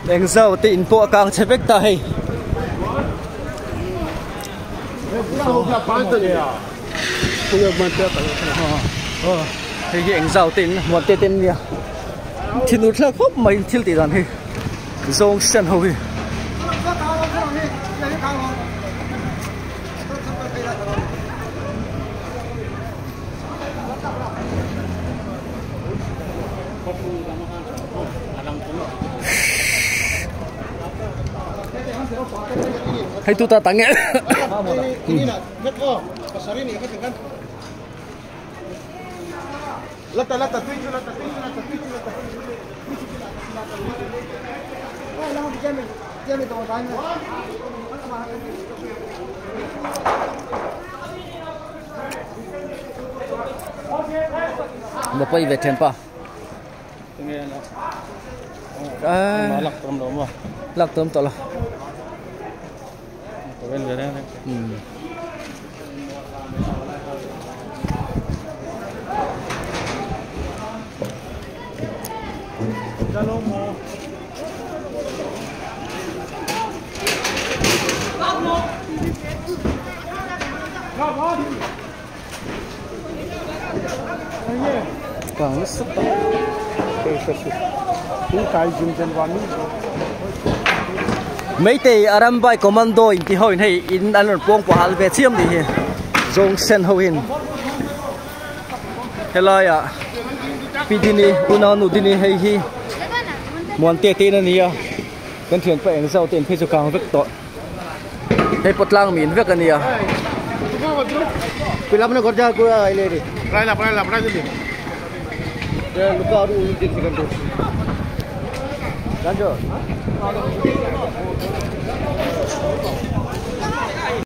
Eng zau te in pawh a kang chhe vek ta hei. Hei hi eng zau te in muan te te an nia. Thinur thlak khawp mai thil tih dan hi zawng sen ho hi. Hei tu ta tang nge. Mo poi ve then pa. Lak tam lo mo. Lak tam to lo. Kang nasa ta. Meitei Arambai Commando in ti ho in hei in an rawn puang pawh hal ve chiam ni hi zawng sen ho in helaiah Pi Dini Unau Nu Dini hei hi Muan te te in a ni a kan thianpa eng zau te in phei chu kang vek tawh. Hei pawh tlang min vek a nia.